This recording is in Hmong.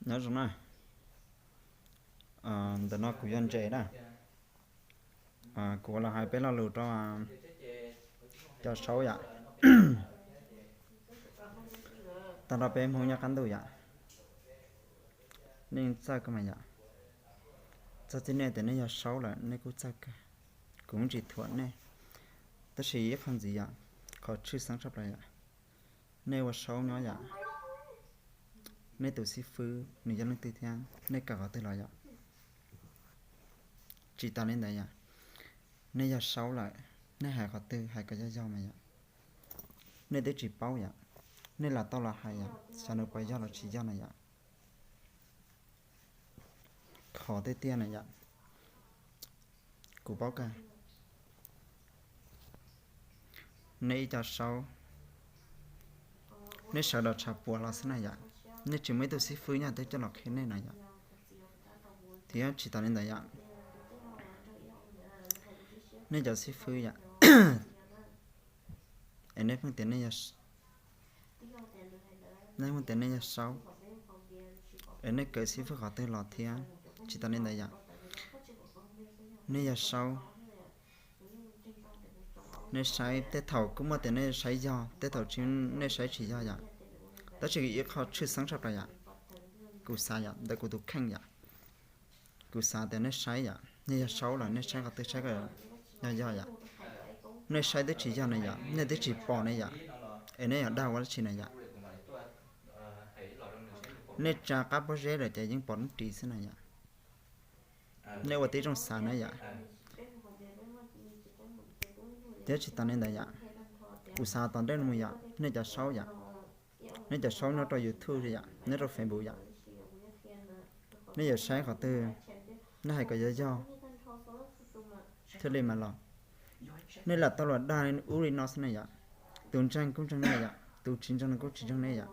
Nyob zoo na, ntawm no kuv yog Ntses na. Kuv ua los hais peb lo lus rau cov saub yom. Tag nrho peb Hmoob nyob qab ntuj yom, nej txawj kawg mas yom. Txog txij nej tias nej yog saub lawm nej kuj txawj kawg, kuv tsis thuam nej. Tab sis ib qho ntxiv yom, qhov tshwj xeeb tshaj plaws yom, nej ua saub nyob yom, nej tus xib fwb nws yog leej twg thiab nej kawm qhov twg los yom? Tsis tas li ntawd yom, nej yog saub lawm, nej hais qhov twg hais kom yog yog mas yom. Nej twb tsis paub yom, nej lam tau los hais yom, xyov nws puas yog los tsis yog na yom. Qhov tiag tiag na yom, kuv paub kawg. Nej ib co saub, nej sawv los tshav puam los xwb na yom. Nej tsis muaj ib tug xib fwb nyob twg coj los qhia nej na yom. Thiab tsis tas li ntawd yom, nej cov xib fwb yom, es nej pheej tias nej yog, nej pheej tias nej yog saub, es nej kawm xib fwb qhov twg los thiab? Tsis tas li ntawd yom, nej yog saub, nej saib tej thaum kuj muaj tias nej saib yog, tej thaum tsis, nej saib tsis yog yom. Tab sis ib qho tshwj xeeb tshaj plaws yom, kuv xav yom, ntawm kuv tus kheej yom, kuv xav tias nej saib yom, nej yog saub lawm nej saib qhov twg saib kom yog yog yom. Nej saib twb tsis yog na yom, nej twb tsis pom na yom, es nej yuav dag ua dab tsi na yom? Nej tsa qab pob zeb lawm ces yeej pom lub ris xwb na yom. Nej ua tib zoo xav na yom. Thiab tsis tas li ntawd yom, kuv xav tom ntej no mus yom, nej cov saub yom, nej cov saub nyob rau YouTube yom, nyob rau Facebook yom, nej yuav saib qhov twg, nej hais kom yog yog thiaj li mas los. Nej lam tau los dag ub li no xwb na yom. Tus ntseeg kuj ntseeg nej yom, tus tsis ntseeg kuj tsis ntseeg nej yom.